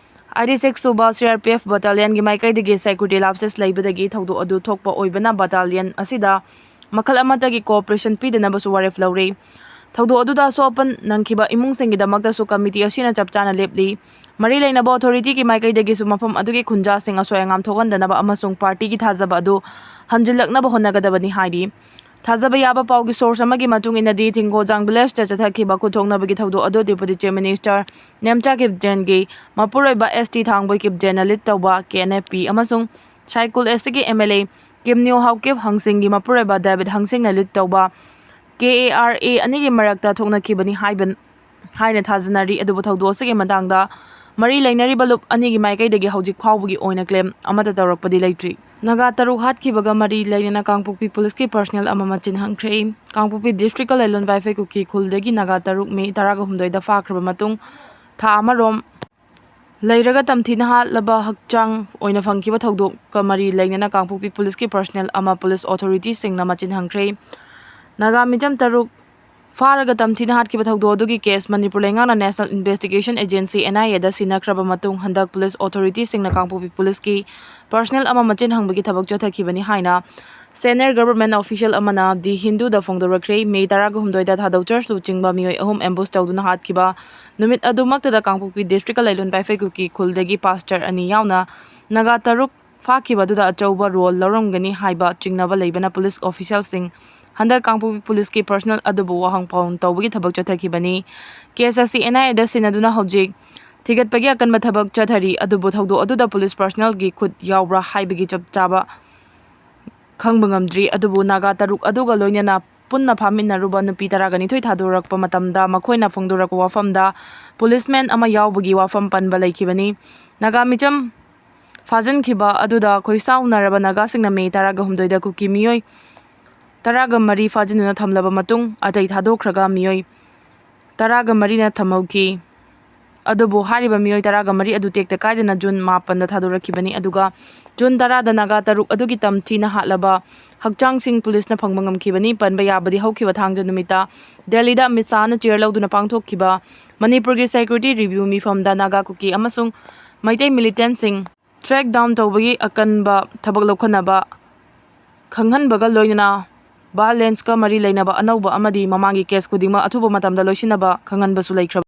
eighty six ꯁꯨꯕ C R P F battalion ꯒꯤ ꯃꯥꯏꯀꯩꯗꯒꯤ security lapses ꯂꯩꯕꯗꯒꯤ ꯊꯧꯗꯣꯛ ꯑꯗꯨ ꯊꯣꯛꯄ ꯑꯣꯏꯕꯅ battalion ꯑꯁꯤꯗ ꯃꯈꯜ ꯑꯃꯠꯇꯒꯤ cooperation ꯄꯤꯗꯅꯕꯁꯨ ꯋꯥꯔꯦꯞ ꯂꯧꯔꯤ꯫ ꯊꯧꯗꯣꯛ ꯑꯗꯨꯗ ꯑꯁꯣꯛ ꯑꯄꯟ ꯅꯪꯈꯤꯕ ꯏꯃꯨꯡꯁꯤꯡꯒꯤꯗꯃꯛꯇꯁꯨ committee ꯑꯁꯤꯅ ꯆꯞ ꯆꯥꯅ ꯂꯦꯞꯂꯤ꯫ ꯃꯔꯤ ꯂꯩꯅꯕ authority ꯒꯤ ꯃꯥꯏꯀꯩꯗꯒꯤꯁꯨ ꯃꯐꯝ ꯑꯗꯨꯒꯤ ꯈꯨꯟꯖꯥꯁꯤꯡ ꯑꯁꯣꯏ ꯑꯉꯥꯝ ꯊꯣꯛꯍꯟꯗꯅꯕ ꯑꯃꯁꯨꯡ party ꯒꯤ ꯊꯥꯖꯕ ꯑꯗꯨ ꯍꯟꯖꯤꯜꯂꯛꯅꯕ ꯍꯣꯠꯅꯒꯗꯕꯅꯤ ꯍꯥꯏꯔꯤ꯫ ꯊꯥꯖꯕ ꯌꯥꯕ ꯄꯥꯎꯒꯤ source ꯑꯃꯒꯤ ꯃꯇꯨꯡ ꯏꯟꯅꯗꯤ, ꯊꯤꯡꯒꯣꯖꯥꯡ village ꯇ ꯆꯠꯊꯈꯤꯕ ꯈꯨꯠꯊꯣꯛꯅꯕꯒꯤ ꯊꯧꯗꯣꯛ ꯑꯗꯨ Deputy Chief Minister ꯅꯦꯝꯆꯥ ꯀꯤꯞꯖꯦꯟꯒꯤ ꯃꯄꯨꯔꯣꯏꯕ S T ꯊꯥꯡꯕꯣꯏ ꯀꯤꯞꯖꯦꯟꯅ lead ꯇꯧꯕ K N F P ꯑꯃꯁꯨꯡ ꯁꯥꯏꯀꯨꯜ S C ꯒꯤ M L A ꯀꯤꯝꯅ꯭ꯌꯨ ꯍꯥꯎꯀꯤꯞ ꯍꯪꯁꯤꯡꯒꯤ ꯃꯄꯨꯔꯣꯏꯕ ꯗꯦꯕꯤꯠ ꯍꯪꯁꯤꯡꯅ lead ꯇꯧꯕ K A R A ꯑꯅꯤꯒꯤ ꯃꯔꯛꯇ ꯊꯣꯛꯅꯈꯤꯕꯅꯤ ꯍꯥꯏꯕ, ꯍꯥꯏꯅ ꯊꯥꯖꯅꯔꯤ꯫ ꯑꯗꯨꯕꯨ ꯊꯧꯗꯣꯛ ꯑꯁꯤꯒꯤ ꯃꯇꯥꯡꯗ ꯃꯔꯤ ꯂꯩꯅꯔꯤꯕ ꯂꯨꯞ ꯑꯅꯤꯒꯤ ꯃꯥꯏꯀꯩꯗꯒꯤ ꯍꯧꯖꯤꯛ ꯐꯥꯎꯕꯒꯤ ꯑꯣꯏꯅ claim ꯑꯃꯠꯇ ꯇꯧꯔꯛꯄꯗꯤ ꯂꯩꯇ꯭ꯔꯤ꯫ ꯅꯥꯒꯥ ꯇꯔꯨꯛ ꯍꯥꯠꯈꯤꯕꯒ ꯃꯔꯤ ꯂꯩꯅꯅ ꯀꯥꯡꯄꯣꯛꯄꯤ police ꯀꯤ personnel ꯑꯃ ꯃꯆꯤꯟ ꯍꯟꯈ꯭ꯔꯦ꯫ ꯀꯥꯡꯄꯣꯛꯄꯤ district ꯀ ꯂꯩꯂꯣꯟ ꯄꯥꯏꯐꯩ ꯀꯨꯀꯤ ꯈꯨꯜꯗꯒꯤ ꯅꯥꯒꯥ ꯇꯔꯨꯛ ꯃꯦ ꯇꯔꯥꯒ ꯍꯨꯝꯗꯣꯏꯗ ꯐꯥꯈ꯭ꯔꯕ ꯃꯇꯨꯡ ꯊꯥ ꯑꯃꯔꯣꯝ ꯂꯩꯔꯒ ꯇꯝꯊꯤꯅ ꯍꯥꯠꯂꯕ ꯍꯛꯆꯥꯡ ꯑꯣꯏꯅ ꯐꯪꯈꯤꯕ ꯊꯧꯗꯣꯛꯀ ꯃꯔꯤ ꯂꯩꯅꯅ ꯀꯥꯡꯄꯣꯛꯄꯤ police ꯀꯤ personnel ꯑꯃ police authority ꯁꯤꯡꯅ ꯃꯆꯤꯟ ꯍꯟꯈ꯭ꯔꯦ꯫ ꯅꯥꯒꯥ ꯃꯤꯆꯝ ꯇꯔꯨꯛ ꯐꯥꯔꯒ ꯇꯝꯊꯤꯅ ꯍꯥꯠꯈꯤꯕ ꯊꯧꯗꯣꯛ ꯑꯗꯨꯒꯤ case ꯃꯅꯤꯄꯨꯔ ꯂꯩꯉꯥꯛꯅ National Investigation Agency N I A ꯗ ꯁꯤꯟꯅꯈ꯭ꯔꯕ ꯃꯇꯨꯡ, ꯍꯟꯗꯛ police authority ꯁꯤꯡꯅ ꯀꯥꯡꯄꯣꯛꯄꯤ police ꯀꯤ personnel ꯑꯃ ꯃꯆꯤꯟ ꯍꯪꯕꯒꯤ ꯊꯕꯛ ꯆꯠꯊꯈꯤꯕꯅꯤ ꯍꯥꯏꯅ senior government official ꯑꯃꯅ The Hindu ꯗ ꯐꯣꯡꯗꯣꯔꯛꯈ꯭ꯔꯦ꯫ ꯃꯦ ꯇꯔꯥꯒ ꯍꯨꯝꯗꯣꯏꯗ ꯊꯥꯗꯧ ꯆꯔꯆ ꯂꯨꯆꯤꯡꯕ ꯃꯤꯑꯣꯏ ꯑꯍꯨꯝ ambush ꯇꯧꯗꯨꯅ ꯍꯥꯠꯈꯤꯕ ꯅꯨꯃꯤꯠ ꯑꯗꯨꯃꯛꯇꯗ ꯀꯥꯡꯄꯣꯛꯄꯤ district ꯀ ꯂꯩꯂꯣꯟ ꯄꯥꯏꯐꯩ ꯀꯨꯀꯤ ꯈꯨꯜꯗꯒꯤ pastor ꯑꯅꯤ ꯌꯥꯎꯅ ꯅꯥꯒꯥ ꯇꯔꯨꯛ ꯐꯥꯈꯤꯕ ꯑꯗꯨꯗ ꯑꯆꯧꯕ role ꯂꯧꯔꯝꯒꯅꯤ ꯍꯥꯏꯕ ꯆꯤꯡꯅꯕ ꯂꯩꯕꯅ police official ꯁꯤꯡ ꯍꯟꯗꯛ ꯀꯥꯡꯄꯣꯛꯄꯤ police ꯀꯤ personnel ꯑꯗꯨꯕꯨ ꯋꯥꯍꯪ ꯄꯥꯎꯍꯪ ꯇꯧꯕꯒꯤ ꯊꯕꯛ ꯆꯠꯊꯈꯤꯕꯅꯤ꯫ Case ꯑꯁꯤ N I A ꯗ ꯁꯤꯟꯅꯗꯨꯅ ꯍꯧꯖꯤꯛ ꯊꯤꯒꯠꯄꯒꯤ ꯑꯀꯟꯕ ꯊꯕꯛ ꯆꯠꯊꯔꯤ, ꯑꯗꯨꯕꯨ ꯊꯧꯗꯣꯛ ꯑꯗꯨꯗ police personnel ꯒꯤ ꯈꯨꯠ ꯌꯥꯎꯕ꯭ꯔꯥ ꯍꯥꯏꯕꯒꯤ ꯆꯞ ꯆꯥꯕ ꯈꯪꯕ ꯉꯝꯗ꯭ꯔꯤ꯫ ꯑꯗꯨꯕꯨ ꯅꯥꯒꯥ ꯇꯔꯨꯛ ꯑꯗꯨꯒ ꯂꯣꯏꯅꯅ ꯄꯨꯟꯅ ꯐꯥꯃꯤꯟꯅꯔꯨꯕ ꯅꯨꯄꯤ ꯇꯔꯥꯒ ꯅꯤꯊꯣꯏ ꯊꯥꯗꯣꯔꯛꯄ ꯃꯇꯝꯗ ꯃꯈꯣꯏꯅ ꯐꯣꯡꯗꯣꯔꯛꯄ ꯋꯥꯐꯝꯗ policeman ꯑꯃ ꯌꯥꯎꯕꯒꯤ ꯋꯥꯐꯝ ꯄꯟꯕ ꯂꯩꯈꯤꯕꯅꯤ꯫ ꯅꯥꯒꯥ ꯃꯤꯆꯝ ꯐꯥꯖꯤꯟꯈꯤꯕ ꯑꯗꯨꯗ ꯈꯣꯏꯁꯥꯎꯅꯔꯕ ꯅꯥꯒꯥꯁꯤꯡꯅ ꯃꯦ ꯇꯔꯥꯒ ꯍꯨꯝꯗꯣꯏꯗ ꯀꯨꯀꯤ ꯃꯤꯑꯣꯏ ꯇꯔꯥꯒ ꯃꯔꯤ ꯐꯥꯖꯤꯟꯗꯨꯅ ꯊꯝꯂꯕ ꯃꯇꯨꯡ, ꯑꯇꯩ ꯊꯥꯗꯣꯛꯈ꯭ꯔꯒ ꯃꯤꯑꯣꯏ ꯇꯔꯥꯒ ꯃꯔꯤꯅ ꯊꯝꯍꯧꯈꯤ꯫ ꯑꯗꯨꯕꯨ ꯍꯥꯏꯔꯤꯕ ꯃꯤꯑꯣꯏ ꯇꯔꯥꯒ ꯃꯔꯤ ꯑꯗꯨ ꯇꯦꯛꯇ ꯀꯥꯏꯗꯅ ꯖꯨꯟ ꯃꯥꯄꯟꯗ ꯊꯥꯗꯣꯔꯛꯈꯤꯕꯅꯤ꯫ ꯑꯗꯨꯒ ꯖꯨꯟ ꯇꯔꯥꯗ ꯅꯥꯒꯥ ꯇꯔꯨꯛ ꯑꯗꯨꯒꯤ ꯇꯝꯊꯤꯅ ꯍꯥꯠꯂꯕ ꯍꯛꯆꯥꯡꯁꯤꯡ ꯄꯨꯂꯤꯁꯅ ꯐꯪꯕ ꯉꯝꯈꯤꯕꯅꯤ꯫ ꯄꯟꯕ ꯌꯥꯕꯗꯤ ꯍꯧꯈꯤꯕ ꯊꯥꯡꯖ ꯅꯨꯃꯤꯠꯇ ꯗꯦꯜꯂꯤꯗ ꯑꯃꯤꯠ ꯁꯥꯍꯅ ꯆꯤꯌꯔ ꯂꯧꯗꯨꯅ ꯄꯥꯡꯊꯣꯛꯈꯤꯕ ꯃꯅꯤꯄꯨꯔꯒꯤ ꯁꯦꯀ꯭ꯌꯨꯔꯤꯇꯤ ꯔꯤꯚ꯭ꯌꯨ ꯃꯤꯐꯝꯗ ꯅꯥꯒꯥ ꯀꯨꯀꯤ ꯑꯃꯁꯨꯡ ꯃꯩꯇꯩ ꯃꯤꯂꯤꯇꯦꯟꯁꯤꯡ ꯇ꯭ꯔꯦꯛ ꯗꯥꯎꯟ ꯇꯧꯕꯒꯤ ꯑꯀꯟꯕ ꯊꯕꯛ ꯂꯧꯈꯠꯅꯕ ꯈꯪꯍꯟꯕꯒ ꯂꯣꯏꯅꯅ ꯚꯥꯏꯑꯣꯂꯦꯟꯁꯀ ꯃꯔꯤ ꯂꯩꯅꯕ ꯑꯅꯧꯕ ꯑꯃꯗꯤ ꯃꯃꯥꯡꯒꯤ ꯀꯦꯁ ꯈꯨꯗꯤꯡꯃꯛ ꯑꯊꯨꯕ ꯃꯇꯝꯗ ꯂꯣꯏꯁꯤꯟꯅꯕ ꯈꯪꯍꯟꯕꯁꯨ ꯂꯩꯈ꯭ꯔꯕꯅꯤ꯫